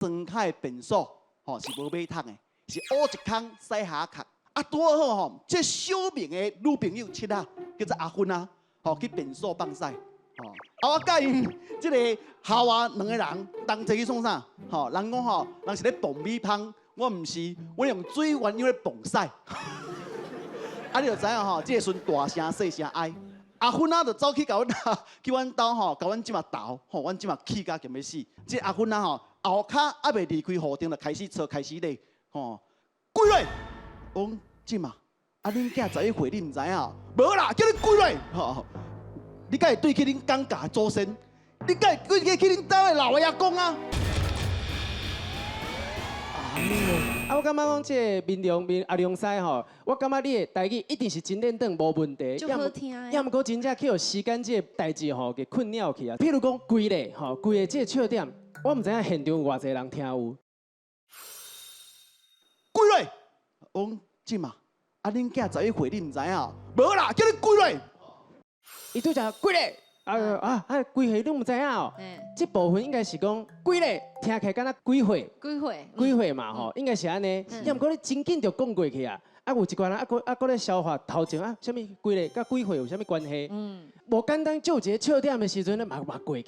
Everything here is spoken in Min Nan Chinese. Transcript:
莊跤的便所吼是無馬桶的，是烏一空洗下殼。啊，拄好吼，這小明的女朋友七仔叫做阿芬啊，吼去便所放屎。吼，啊，我佮𪜶這个校外兩个人同齊去創啥？吼，人講吼，人是咧磅米芳，我毋是，我用水鴛鴦咧磅屎。啊，你就知影吼，這个時陣大聲細聲哀。阿芬啊，就走去共阮去阮兜吼，共阮這馬鬥，吼，阮這馬氣甲欲死。這阿芬啊吼，後跤猶未離開雨頂，就開始吵，開始咧，吼，跪落。我講這馬，啊，恁囝11歲，你毋知影？無啦，叫你跪落，吼！你敢會對起恁講家祖先？你敢會對起恁兜的老爺公啊？啊，我感覺講這個面良面阿良師吼，我感覺你的台語一定是真練轉無問題。足好聽的。抑毋過真正去予時間這個代誌吼給困擾去啊。譬如講規个吼，規个這個笑點，我毋知影現場有偌濟人聽有。跪落，我講這馬，啊，恁囝11歲，你毋知影？無啦，叫你跪落。伊拄則跪咧，啊啊啊！幾歲你毋知影哦？這部分應該是講跪咧，聽起來敢若幾歲？幾歲？幾歲嘛吼，應該是按呢。抑毋過你真緊就講過去啊！啊，有一寡人啊，閣啊閣咧消化頭前啊，啥物跪咧，佮幾歲有啥物關係？無簡單，就一个笑點的時陣咧，嘛嘛過去。